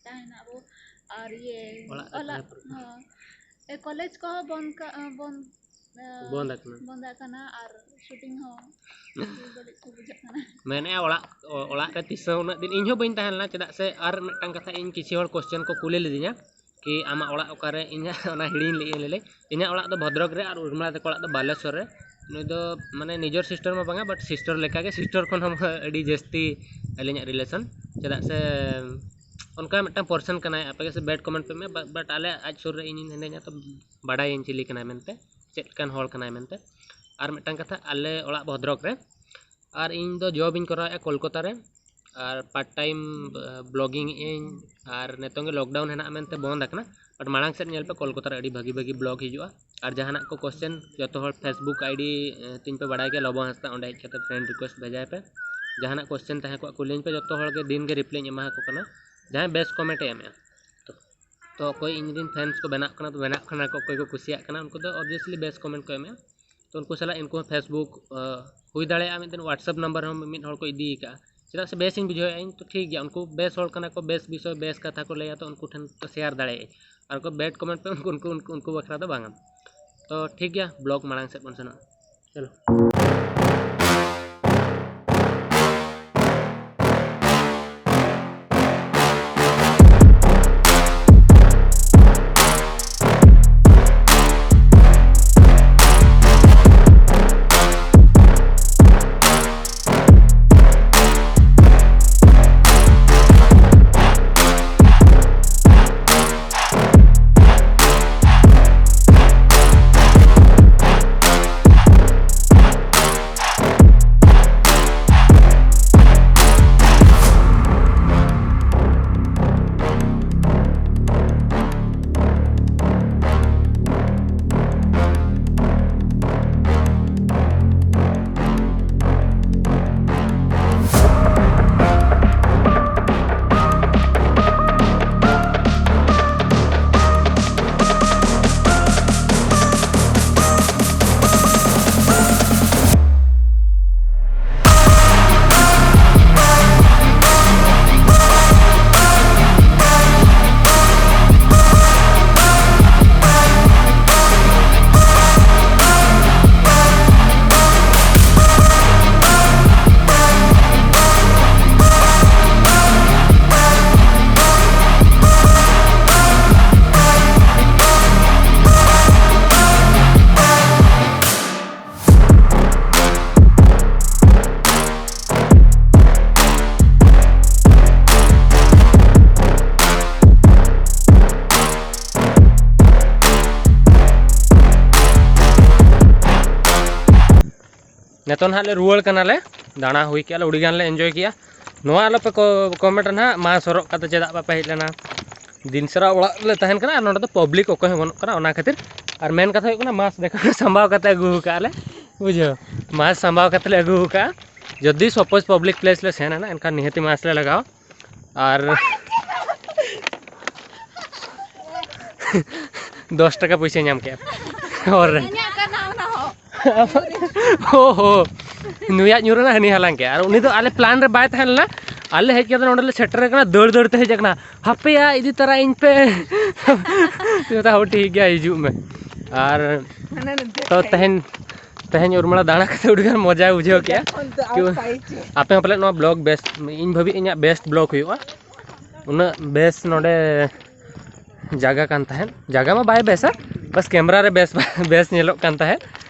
ᱛᱟᱦᱮᱱᱟ ᱟᱵᱚ᱾ ᱟᱨ ᱤᱭᱟᱹ ᱚᱲᱟᱜ ᱨᱮ ᱚᱞᱟᱜ ᱛᱟᱦᱮᱸ ᱯᱟᱹᱨᱠᱟᱹᱣ᱾ ᱦᱚᱸ᱾ ᱮ, ᱠᱚᱞᱮᱡᱽ ᱠᱚᱦᱚᱸ ᱵᱚᱱᱫ ᱠᱟ-, ᱵᱚᱱᱫ, ᱮ, ᱵᱚᱱᱫ ᱟᱠᱟᱱᱟ᱾ ᱵᱚᱱᱫ ᱟᱠᱟᱱᱟ ᱟᱨ ᱥᱩᱴᱤᱝ ᱦᱚᱸ ᱵᱟᱹᱲᱤᱡ ᱠᱚ ᱵᱩᱡᱷᱟᱹᱜ ᱠᱟᱱᱟ᱾ ᱢᱮᱱᱮᱫᱼᱟ ᱚᱲᱟᱜ, ᱚᱲᱟᱜ ᱨᱮ ᱛᱤᱥ ᱦᱚᱸ ᱩᱱᱟᱹᱜ ᱫᱤᱱ ᱤᱧ ᱦᱚᱸ ᱵᱟᱹᱧ ᱛᱟᱦᱮᱸ ᱞᱮᱱᱟ, ᱪᱮᱫᱟᱜ ᱥᱮ ᱟᱨ ᱢᱤᱫᱴᱟᱝ ᱠᱟᱛᱷᱟ, ᱤᱧ ᱠᱤᱪᱷᱩ ᱦᱚᱲ ᱠᱚᱥᱪᱮᱱ ᱠᱚ ᱠᱩᱞᱤ ᱞᱤᱫᱤᱧᱟ ᱠᱤ ᱟᱢᱟᱜ ᱚᱲᱟᱜ ᱚᱠᱟᱨᱮ? ᱤᱧᱟᱹᱜ ᱚᱱᱟ ᱦᱤᱲᱤᱧ ᱞᱮᱫ ᱟᱹᱧ ᱞᱟᱹᱞᱟᱹᱭ᱾ ᱤᱧᱟᱹᱜ ᱚᱲᱟᱜ ᱫᱚ ᱵᱷᱚᱫᱨᱚᱠ ᱨᱮ ᱟᱨ ᱩᱨᱢᱤᱞᱟ ᱛᱟᱠᱚ ᱚᱲᱟᱜ ᱫᱚ ᱵᱟᱞᱮᱥᱚᱨ ᱨᱮ᱾ ᱱᱩᱭ ᱫᱚ ᱢᱟᱱᱮ ᱱᱤᱡᱚᱨ ᱥᱤᱥᱴᱟᱨ ᱢᱟ ᱵᱟᱝᱟ, ᱵᱟᱴ ᱥᱤᱥᱴᱟᱨ ᱞᱮᱠᱟᱜᱮ, ᱥᱤᱥᱴᱟᱨ ᱠᱷᱚᱱ ᱦᱚᱸ ᱟᱹᱰᱤ ᱡᱟᱹᱥᱛᱤ ᱟᱹᱞᱤᱧᱟᱜ ᱨᱤᱞᱮᱥᱚᱱ, ᱪᱮᱫᱟᱜ ᱥᱮ ᱚᱱᱠᱟ ᱢᱤᱫᱴᱟᱝ ᱯᱟᱨᱥᱚᱱ ᱠᱟᱱᱟᱭ, ᱟᱯᱮ ᱜᱮᱥᱮ ᱵᱮᱰ ᱠᱚᱢᱮᱱᱴ ᱯᱮ ᱮᱢᱟ, ᱵᱟᱴ ᱟᱞᱮ ᱟᱡ ᱥᱩᱨ ᱨᱮ ᱤᱧ ᱦᱤᱱᱟᱹᱧᱟ, ᱛᱚ ᱵᱟᱰᱟᱭᱟᱹᱧ ᱪᱤᱞᱤ ᱠᱟᱱᱟᱭ ᱢᱮᱱᱛᱮ, ᱪᱮᱫ ᱞᱮᱠᱟᱱ ᱦᱚᱲ ᱠᱟᱱᱟᱭ ᱢᱮᱱᱛᱮ᱾ ᱟᱨ ᱢᱤᱫᱴᱟᱝ ᱠᱟᱛᱷᱟ, ᱟᱞᱮ ᱚᱲᱟᱜ ᱵᱷᱚᱫᱨᱚᱠ ᱨᱮ, ᱟᱨ ᱤᱧ ᱫᱚ ᱡᱚᱵ ᱤᱧ ᱠᱚᱨᱟᱣᱮᱫᱼᱟ ᱠᱳᱞᱠᱟᱛᱟ ᱨᱮ, ᱟᱨ ᱯᱟᱨᱴ ᱴᱟᱭᱤᱢ ᱵᱞᱚᱜᱤᱝ ᱮᱫ ᱟᱹᱧ᱾ ᱟᱨ ᱱᱤᱛᱚᱝ ᱜᱮ ᱞᱚᱠᱰᱟᱣᱩᱱ ᱦᱮᱱᱟᱜᱼᱟ ᱢᱮᱱᱛᱮ ᱵᱚᱱᱫ ᱟᱠᱟᱱᱟ, ᱵᱟᱴ ᱢᱟᱲᱟᱝ ᱥᱮᱫ ᱧᱮᱞ ᱯᱮ, ᱠᱳᱞᱠᱟᱛᱟ ᱨᱮ ᱟᱹᱰᱤ ᱵᱷᱟᱹᱜᱤ ᱵᱷᱟᱹᱜᱤ ᱵᱞᱚᱜ ᱦᱤᱡᱩᱜᱼᱟ᱾ ᱟᱨ ᱡᱟᱦᱟᱱᱟᱜ ᱠᱚ ᱠᱚᱥᱪᱮᱱ, ᱡᱚᱛᱚ ᱦᱚᱲ ᱯᱷᱮᱥᱵᱩᱠ ᱟᱭᱰᱤ ᱛᱤᱧ ᱯᱮ ᱵᱟᱲᱟᱭ ᱜᱮᱭᱟ, ᱞᱚᱵᱚ ᱦᱟᱸᱥᱫᱟ, ᱚᱸᱰᱮ ᱦᱮᱡ ᱠᱟᱛᱮ ᱯᱷᱨᱮᱱᱰ ᱨᱤᱠᱩᱭᱮᱥᱴ ᱵᱷᱮᱡᱟᱭ ᱯᱮ᱾ ᱡᱟᱦᱟᱱᱟᱜ ᱠᱚᱥᱪᱮᱱ ᱛᱟᱦᱮᱸ ᱠᱚᱜᱼᱟ ᱠᱩᱞᱤᱧ ᱯᱮ, ᱡᱚᱛᱚ ᱦᱚᱲ ᱜᱮ ᱫᱤᱱ ᱜᱮ ᱨᱤᱯᱞᱟᱭ ᱤᱧ ᱮᱢᱟ ᱠᱚ ᱠᱟᱱᱟ, ᱡᱟᱦᱟᱸᱭ ᱵᱮᱥ ᱠᱚᱢᱮᱱᱴ ᱮ ᱮᱢᱮᱜᱼᱟ᱾ ᱛᱚ, ᱛᱚ ᱚᱠᱚᱭ ᱤᱧ ᱨᱮᱱ ᱯᱷᱮᱱᱥ ᱠᱚ ᱵᱮᱱᱟᱜ ᱠᱟᱱᱟ, ᱵᱮᱱᱟᱜ ᱠᱟᱱᱟ ᱠᱚ, ᱚᱠᱚᱭ ᱠᱚ ᱠᱩᱥᱤᱭᱟᱜ ᱠᱟᱱᱟ, ᱩᱱᱠᱩ ᱫᱚ ᱚᱵᱵᱷᱤᱭᱟᱥᱞᱤ ᱵᱮᱥ ᱠᱚᱢᱮᱱᱴ ᱠᱚ ᱮᱢᱮᱜᱼᱟ᱾ ᱛᱚ ᱩᱱᱠᱩ ᱥᱟᱞᱟᱜ ᱩᱱᱠᱩ ᱦᱚᱸ ᱯᱷᱮᱥᱵᱩᱠ, ᱦᱩᱭ ᱫᱟᱲᱮᱭᱟᱜᱼᱟ ᱢᱤᱫᱴᱮᱱ ᱣᱟᱴᱥᱮᱯ ᱱᱟᱢᱵᱟᱨ ᱦᱚᱸ ᱢᱤᱫ ᱦᱚᱲ ᱠᱚ ᱤᱫᱤ ᱟᱠᱟᱫᱼᱟ᱾ ᱪᱮᱫᱟᱜ ᱥᱮ ᱵᱮᱥ ᱤᱧ ᱵᱩᱡᱷᱟᱹᱣᱮᱫᱼᱟ ᱤᱧ, ᱛᱚ ᱴᱷᱤᱠ ᱜᱮᱭᱟ, ᱩᱱᱠᱩ ᱵᱮᱥ ᱦᱚᱲ ᱠᱟᱱᱟ ᱠᱚ, ᱵᱮᱥ ᱵᱤᱥᱚᱭ ᱵᱮᱥ ᱠᱟᱛᱷᱟ ᱠᱚ ᱞᱟᱹᱭᱟ, ᱛᱚ ᱩᱱᱠᱩ ᱴᱷᱮᱱ ᱛᱚ ᱥᱮᱭᱟᱨ ᱫᱟᱲᱮᱭᱟᱜᱼᱟ᱾ ᱟᱨ ᱠᱚ ᱵᱮᱰ ᱠᱚᱢᱮᱱᱴ ᱯᱮ, ᱩᱱᱠᱩ ᱩᱱᱠᱩ ᱩᱱᱠᱩ ᱵᱟᱠᱷᱨᱟ ᱫᱚ ᱵᱟᱝᱟ᱾ ᱛᱚ ᱴᱷᱤᱠ ᱜᱮᱭᱟ, ᱵᱞᱚᱜ ᱢᱟᱲᱟᱝ ᱥᱮᱫ ᱵᱚᱱ ᱥᱮᱱᱚᱜᱼᱟ᱾ ᱪᱚᱞᱚ᱾ ᱛᱚ ᱱᱟᱦᱟᱜ ᱞᱮ ᱨᱩᱣᱟᱹᱲ ᱠᱟᱱᱟᱞᱮ᱾ ᱫᱟᱬᱟ ᱦᱩᱭ ᱠᱮᱜᱼᱟ ᱞᱮ, ᱟᱹᱰᱤ ᱜᱟᱱ ᱞᱮ ᱮᱱᱡᱚᱭ ᱠᱮᱜᱼᱟ᱾ ᱱᱚᱣᱟ ᱟᱞᱚᱯᱮ ᱠᱚ ᱠᱚᱢᱮᱱᱴ ᱱᱟᱦᱟᱜ, ᱢᱟᱥᱠ ᱦᱚᱨᱚᱜ ᱠᱟᱛᱮ ᱪᱮᱫᱟᱜ ᱵᱟᱯᱮ ᱦᱮᱡ ᱞᱮᱱᱟ? ᱫᱤᱱ ᱥᱟᱨᱟ ᱚᱲᱟᱜ ᱨᱮᱞᱮ ᱛᱟᱦᱮᱱ ᱠᱟᱱᱟ ᱟᱨ ᱱᱚᱰᱮ ᱫᱚ ᱯᱟᱵᱽᱞᱤᱠ ᱚᱠᱚᱭ ᱦᱚᱸ ᱵᱟᱹᱱᱩᱜ ᱠᱟᱱᱟ, ᱚᱱᱟ ᱠᱷᱟᱹᱛᱤᱨ᱾ ᱟᱨ ᱢᱮᱱ ᱠᱟᱛᱷᱟ ᱦᱩᱭᱩᱜ ᱠᱟᱱᱟ, ᱢᱟᱥᱠ ᱫᱮᱠᱷᱟᱣ ᱥᱟᱢᱵᱟᱣ ᱠᱟᱛᱮ ᱟᱹᱜᱩ ᱟᱠᱟᱫᱼᱟ ᱞᱮ, ᱵᱩᱡᱷᱟᱹᱣ, ᱢᱟᱥᱠ ᱥᱟᱢᱵᱟᱣ ᱠᱟᱛᱮ ᱞᱮ ᱟᱹᱜᱩ ᱟᱠᱟᱫᱼᱟ᱾ ᱡᱩᱫᱤ ᱥᱟᱯᱳᱡᱽ ᱯᱟᱵᱽᱞᱤᱠ ᱯᱞᱮᱥ ᱞᱮ ᱥᱮᱱ ᱮᱱᱟ, ᱮᱱᱠᱷᱟᱱ ᱱᱤᱦᱟᱹᱛᱤ ᱢᱟᱥᱠ ᱞᱮ ᱞᱟᱜᱟᱣᱟ᱾ ᱟᱨ ᱫᱚᱥ ᱴᱟᱠᱟ ᱯᱚᱭᱥᱟ ᱧᱟᱢ ᱠᱮᱫᱼᱟ ᱦᱚᱨ ᱨᱮ᱾ ᱤᱧᱟᱹᱜ ᱠᱟᱱᱟ ᱚᱱᱟ ᱦᱚᱸ᱾ ᱦᱳ ᱦᱳ, ᱱᱩᱭᱟᱜ ᱧᱩᱨ ᱮᱱᱟ, ᱦᱟᱹᱱᱤ ᱦᱟᱞᱟᱝ ᱠᱮᱫᱼᱟ᱾ ᱟᱨ ᱩᱱᱤ ᱫᱚ ᱟᱞᱮ ᱯᱞᱟᱱ ᱨᱮ ᱵᱟᱭ ᱛᱟᱦᱮᱸ ᱞᱮᱱᱟ᱾ ᱟᱞᱮ ᱦᱮᱡ ᱠᱟᱛᱮ ᱱᱚᱸᱰᱮ ᱞᱮ ᱥᱮᱴᱮᱨ ᱟᱠᱟᱱᱟ, ᱫᱟᱹᱲ ᱫᱟᱹᱲ ᱛᱮ ᱦᱮᱡ ᱟᱠᱟᱱᱟ, "ᱦᱟᱯᱮᱭᱟ, ᱤᱫᱤ ᱛᱟᱨᱟᱭᱤᱧ ᱯᱮ᱾" ᱢᱮᱛᱟ, "ᱦᱳ, ᱴᱷᱤᱠ ᱜᱮᱭᱟ, ᱦᱤᱡᱩᱜ ᱢᱮ᱾" ᱟᱨ ᱦᱟᱱᱟ ᱱᱚᱛᱮ ᱛᱚ ᱠᱷᱟᱡ᱾ ᱛᱮᱦᱮᱧ, ᱛᱮᱦᱮᱧ ᱩᱨᱢᱤᱞᱟ ᱫᱟᱬᱟ ᱠᱟᱛᱮ ᱟᱹᱰᱤ ᱜᱟᱱ ᱢᱚᱡᱟᱭ ᱵᱩᱡᱷᱟᱹᱣ ᱠᱮᱜᱼᱟ᱾ ᱡᱚᱠᱷᱚᱱ ᱫᱚ ᱠᱤ-, ᱟᱣ ᱯᱟᱭ ᱪᱮ᱾ ᱟᱯᱮ ᱦᱚᱸ ᱯᱟᱞᱮᱫ ᱱᱚᱣᱟ ᱵᱞᱚᱜ ᱵᱮᱥ, ᱤᱧ ᱵᱷᱟᱹᱵᱤ ᱤᱧᱟᱹᱜ ᱵᱮᱥᱴ ᱵᱞᱚᱜ ᱦᱩᱭᱩᱜᱼᱟ᱾ ᱩᱱᱟᱹᱜ ᱵᱮᱥ ᱱᱚᱰᱮ ᱡᱟᱭᱜᱟ ᱠᱟᱱ ᱛᱟᱦᱮᱸᱫ᱾ ᱡᱟᱭᱜᱟ ᱢᱟ ᱵᱟᱭ ᱵᱮᱥᱟ, ᱵᱟᱥ ᱠᱮᱢᱨᱟ ᱨᱮ ᱵᱮᱥ, ᱵᱮᱥ ᱧᱮᱞᱚᱜ ᱠᱟᱱ ᱛᱟᱦᱮᱸᱫ᱾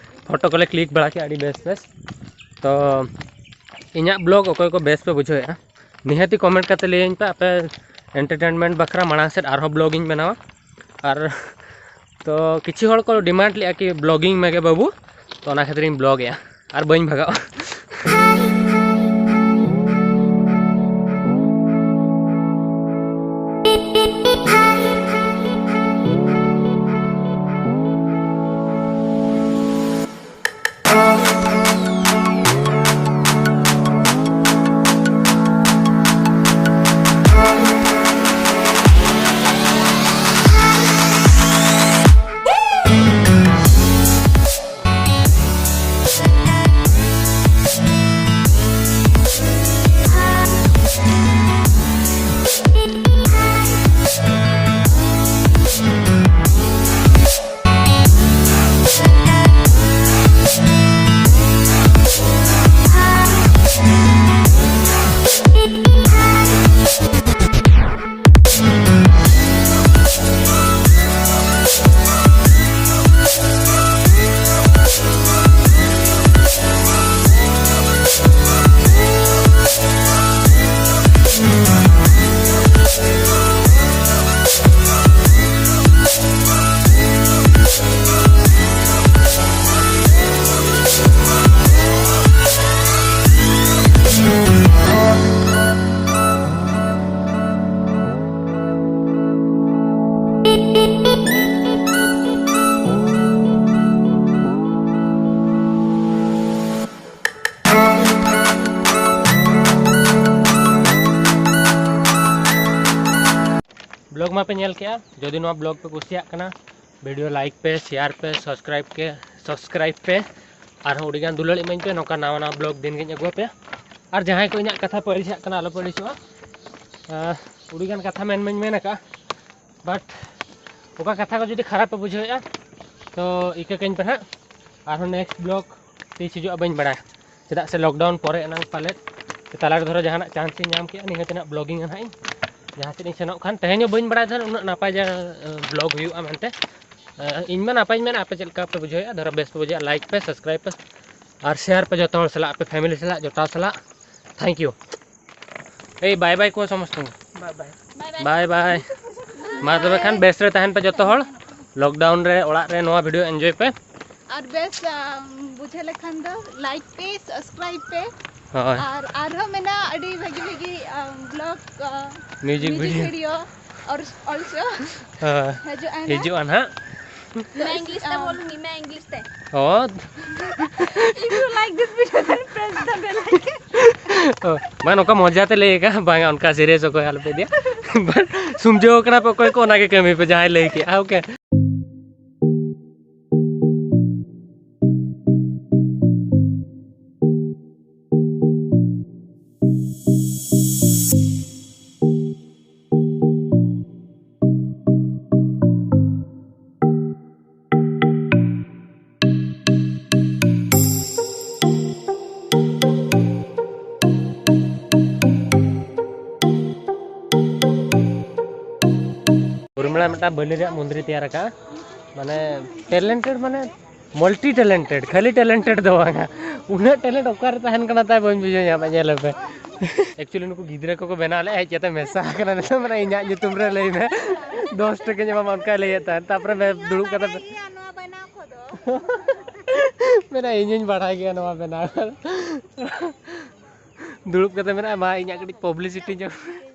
ᱯᱷᱳᱴᱳ ᱠᱚᱞᱮ ᱠᱞᱤᱠ ᱵᱟᱲᱟ ᱠᱮᱫᱼᱟ ᱟᱹᱰᱤ ᱵᱮᱥ ᱵᱮᱥ᱾ ᱛᱚ ᱤᱧᱟᱹᱜ ᱵᱞᱚᱜ ᱚᱠᱚᱭ ᱠᱚ ᱵᱮᱥ ᱯᱮ ᱵᱩᱡᱷᱟᱹᱣᱮᱫᱼᱟ, ᱱᱤᱦᱟᱹᱛᱤ ᱠᱚᱢᱮᱱᱴ ᱠᱟᱛᱮ ᱞᱟᱹᱭᱟᱹᱧ ᱯᱮ᱾ ᱟᱯᱮ ᱮᱱᱴᱟᱨᱴᱮᱱᱢᱮᱱᱴ ᱵᱟᱠᱷᱨᱟ ᱢᱟᱲᱟᱝ ᱥᱮᱫ ᱟᱨᱦᱚᱸ ᱵᱞᱚᱜ ᱤᱧ ᱵᱮᱱᱟᱣᱟ᱾ ᱟᱨ ᱛᱚ ᱠᱤᱪᱷᱩ ᱦᱚᱲ ᱠᱚ ᱰᱤᱢᱟᱱᱰ ᱞᱮᱫᱼᱟ ᱠᱤ ᱵᱞᱚᱜᱤᱝ ᱢᱮᱜᱮ ᱵᱟᱹᱵᱩ, ᱛᱚ ᱚᱱᱟ ᱠᱷᱟᱹᱛᱤᱨ ᱤᱧ ᱵᱞᱚᱜᱮᱜᱼᱟ ᱟᱨ ᱵᱟᱹᱧ ᱵᱷᱟᱜᱟᱜᱼᱟ᱾ ᱵᱞᱚᱜ ᱢᱟᱯᱮ ᱧᱮᱞ ᱠᱮᱜᱼᱟ, ᱡᱩᱫᱤ ᱱᱚᱣᱟ ᱵᱞᱚᱜ ᱯᱮ ᱠᱩᱥᱤᱭᱟᱜ ᱠᱟᱱᱟ, ᱵᱷᱤᱰᱤᱭᱳ ᱞᱟᱭᱤᱠ ᱯᱮ, ᱥᱮᱭᱟᱨ ᱯᱮ, ᱥᱟᱵᱥᱠᱨᱟᱭᱤᱵ ᱯᱮ, ᱥᱟᱵᱥᱠᱨᱟᱭᱤᱵ ᱯᱮ, ᱟᱨᱦᱚᱸ ᱟᱹᱰᱤᱜᱟᱱ ᱫᱩᱞᱟᱹᱲ ᱤᱢᱟᱹᱧ ᱯᱮ, ᱱᱚᱝᱠᱟ ᱱᱟᱣᱟ ᱱᱟᱣᱟ ᱵᱞᱚᱜ ᱫᱤᱱ ᱜᱤᱧ ᱟᱹᱜᱩ ᱟᱯᱮᱭᱟ᱾ ᱟᱨ ᱡᱟᱦᱟᱸᱭ ᱠᱚ ᱤᱧᱟᱹᱜ ᱠᱟᱛᱷᱟ ᱯᱮ ᱟᱹᱲᱤᱥᱟᱜ ᱠᱟᱱᱟ, ᱟᱞᱚ ᱯᱮ ᱟᱹᱲᱤᱥᱚᱜᱼᱟ᱾ ᱟᱸ, ᱟᱹᱰᱤᱜᱟᱱ ᱠᱟᱛᱷᱟ ᱢᱮᱱ ᱢᱟᱧ ᱢᱮᱱ ᱟᱠᱟᱫᱼᱟ, ᱵᱟᱴ ᱚᱠᱟ ᱠᱟᱛᱷᱟ ᱠᱚ ᱡᱩᱫᱤ ᱠᱷᱟᱨᱟᱯ ᱯᱮ ᱵᱩᱡᱷᱟᱹᱣᱮᱫᱼᱟ, ᱛᱚ ᱤᱠᱟᱹ ᱠᱟᱹᱧ ᱯᱮ ᱱᱟᱦᱟᱜ᱾ ᱟᱨᱦᱚᱸ ᱱᱮᱠᱥᱴ ᱵᱞᱚᱜ ᱛᱤᱥ ᱦᱤᱡᱩᱜᱼᱟ ᱵᱟᱹᱧ ᱵᱟᱲᱟᱭᱟ, ᱪᱮᱫᱟᱜ ᱥᱮ ᱞᱚᱠᱰᱟᱣᱩᱱ ᱯᱚᱨᱮ ᱮᱱᱟᱝ ᱯᱟᱞᱮᱫ ᱛᱟᱞᱟ ᱨᱮ ᱫᱷᱚᱨᱚ ᱡᱟᱦᱟᱱᱟᱜ ᱪᱟᱱᱥ ᱤᱧ ᱧᱟᱢ ᱠᱮᱜᱼᱟ, ᱱᱤᱦᱟᱹᱛ ᱱᱟᱦᱟᱜ ᱵᱞᱚᱜᱤᱝ ᱱᱟᱦᱟᱜ ᱤᱧ ᱡᱟᱦᱟᱸ ᱥᱮᱫ ᱤᱧ ᱥᱮᱱᱚᱜ ᱠᱷᱟᱱ᱾ ᱛᱮᱦᱮᱧ ᱦᱚᱸ ᱵᱟᱹᱧ ᱵᱟᱲᱟᱭ ᱛᱟᱦᱮᱸᱫ ᱩᱱᱟᱹᱜ ᱱᱟᱯᱟᱭ ᱡᱟ ᱵᱞᱚᱜ ᱦᱩᱭᱩᱜᱼᱟ ᱢᱮᱱᱛᱮ᱾ ᱤᱧ ᱢᱟ ᱱᱟᱯᱟᱭᱤᱧ ᱢᱮᱱᱟ, ᱟᱯᱮ ᱪᱮᱫ ᱞᱮᱠᱟ ᱯᱮ ᱵᱩᱡᱷᱟᱹᱣᱮᱫᱼᱟ? ᱫᱷᱚᱨᱚ ᱵᱮᱥ ᱯᱮ ᱵᱩᱡᱷᱟᱹᱣᱟ, ᱞᱟᱭᱤᱠ ᱯᱮ, ᱥᱟᱵᱥᱠᱨᱟᱭᱤᱵ ᱯᱮ, ᱟᱨ ᱥᱮᱭᱟᱨ ᱯᱮ ᱡᱚᱛᱚ ᱦᱚᱲ ᱥᱟᱞᱟᱜ, ᱟᱯᱮ ᱯᱷᱮᱢᱤᱞᱤ ᱥᱟᱞᱟᱜ, ᱡᱚᱴᱟᱣ ᱥᱟᱞᱟᱜ᱾ Thank you. ᱮᱭ ᱵᱟᱭ ᱵᱟᱭ ᱠᱚ ᱥᱚᱢᱚᱥᱛᱚ᱾ ᱵᱟᱭ ᱵᱟᱭ᱾ ᱵᱟᱭ ᱵᱟᱭ᱾ ᱢᱟ ᱛᱚᱵᱮ ᱠᱷᱟᱱ ᱵᱮᱥ ᱨᱮ ᱛᱟᱦᱮᱱ ᱯᱮ ᱡᱚᱛᱚ ᱦᱚᱲ᱾ ᱞᱚᱠᱰᱟᱣᱩᱱ ᱨᱮ ᱚᱲᱟᱜ ᱨᱮ ᱱᱚᱣᱟ ᱵᱷᱤᱰᱤᱭᱳ ᱮᱱᱡᱚᱭ ᱯᱮ᱾ ᱟᱨ ᱵᱮᱥ, ᱟᱢ, ᱵᱩᱡᱷᱟᱹᱣ ᱞᱮᱠᱷᱟᱱ ᱫᱚ ᱞᱟᱭᱤᱠ ᱯᱮ, ᱥᱟᱵᱥᱠᱨᱟᱭᱤᱵ ᱯᱮ᱾ ᱦᱳᱭ᱾ ᱟᱨ ᱟᱨᱦᱚᱸ ᱢᱮᱱᱟᱜᱼᱟ ᱟᱹᱰᱤ ᱵᱷᱟᱹᱜᱤ ᱵᱷᱟᱹᱜᱤ, ᱟᱢ, ᱵᱞᱚᱜ, ᱟ, ᱢᱤᱭᱩᱡᱤᱠ ᱢᱤᱭᱩᱡᱤᱠ ᱵᱷᱤᱰᱤᱭᱳ᱾ ᱵᱷᱤᱰᱤᱭᱳ ᱚᱨ-, ᱚᱞᱪᱚ ᱦᱳᱭ᱾ ᱦᱤᱡᱩᱜᱼᱟ ᱱᱟᱦᱟᱜ᱾ ᱦᱤᱡᱩᱜᱼᱟ ᱱᱟᱦᱟᱜ᱾ मैं इंग्लिश से ᱟᱢ, बोलूंगी, मैं इंग्लिश से। ᱦᱳᱭ᱾ If you like this video, then press the bell icon. ᱚ, ᱢᱟ ᱱᱚᱝᱠᱟ ᱢᱚᱡᱟ ᱛᱮ ᱞᱟᱹᱭ ᱟᱠᱟᱫ, ᱵᱟᱝᱟ ᱚᱱᱠᱟ ᱥᱤᱨᱤᱭᱟᱥ ᱚᱠᱚᱭ ᱟᱞᱚᱯᱮ ᱤᱫᱤᱭᱟ᱾ ᱥᱩᱢᱡᱷᱟᱹᱣ ᱠᱟᱱᱟ ᱯᱮ ᱚᱠᱚᱭ ᱠᱚ, ᱚᱱᱟᱜᱮ ᱠᱟᱹᱢᱤ ᱯᱮ, ᱡᱟᱦᱟᱸᱭ ᱞᱟᱹᱭ ᱠᱮᱜᱼᱟ, ᱳᱠᱮ᱾ ᱩᱨᱢᱤᱞᱟ ᱢᱤᱫᱴᱟᱝ ᱵᱟᱹᱞᱤ ᱨᱮᱭᱟᱜ ᱢᱚᱱᱫᱤᱨ ᱮ ᱛᱮᱭᱟᱨ ᱟᱠᱟᱫᱼᱟ᱾ ᱢᱟᱱᱮ, ᱴᱮᱞᱮᱱᱴᱮᱰ, ᱢᱟᱱᱮ, ᱢᱟᱞᱴᱤ ᱴᱮᱞᱮᱱᱴᱮᱰ, ᱠᱷᱟᱹᱞᱤ ᱴᱮᱞᱮᱱᱴᱮᱰ ᱫᱚ ᱵᱟᱝᱟ᱾ ᱩᱱᱟᱹᱜ ᱴᱮᱞᱮᱱᱴ ᱚᱠᱟᱨᱮ ᱛᱟᱦᱮᱱ ᱠᱟᱱᱟ ᱛᱟᱭ, ᱵᱟᱹᱧ ᱵᱩᱡᱷᱟᱹᱣ ᱧᱟᱢᱟ᱾ ᱧᱮᱞ ᱯᱮ, ᱮᱠᱪᱩᱭᱮᱞᱤ ᱱᱩᱠᱩ ᱜᱤᱫᱽᱨᱟᱹ ᱠᱚᱠᱚ ᱵᱮᱱᱟᱣ ᱞᱮᱫᱼᱟ, ᱦᱮᱡ ᱠᱟᱛᱮ ᱢᱮᱥᱟ ᱟᱠᱟᱱᱟ᱾ ᱱᱤᱛᱚᱜ ᱢᱟᱱᱮ, ᱤᱧᱟᱹᱜ ᱧᱩᱛᱩᱢ ᱨᱮ ᱞᱟᱹᱭ ᱢᱮ, ᱫᱚᱥ ᱴᱟᱠᱟᱧ ᱮᱢᱟᱢᱟ, ᱚᱱᱠᱟᱭ ᱞᱟᱹᱭᱮᱫ ᱛᱟᱦᱮᱸᱫ᱾ ᱛᱟᱨᱯᱚᱨᱮ ᱢᱮ-, ᱫᱩᱲᱩᱵ ᱠᱟᱛᱮ ᱢᱮ-, ᱤᱧ ᱦᱚᱧ ᱵᱟᱲᱟᱭ ᱜᱮᱭᱟ ᱱᱚᱣᱟ ᱵᱮᱱᱟᱣ᱾ ᱫᱩᱲᱩᱵ ᱠᱟᱛᱮ ᱢᱮᱱᱟ, "ᱢᱟ, ᱤᱧᱟᱹᱜ ᱠᱟᱹᱴᱤᱡ ᱯᱟᱵᱽᱞᱤᱥᱤᱴᱤ ᱧᱚᱜ ᱢᱮ,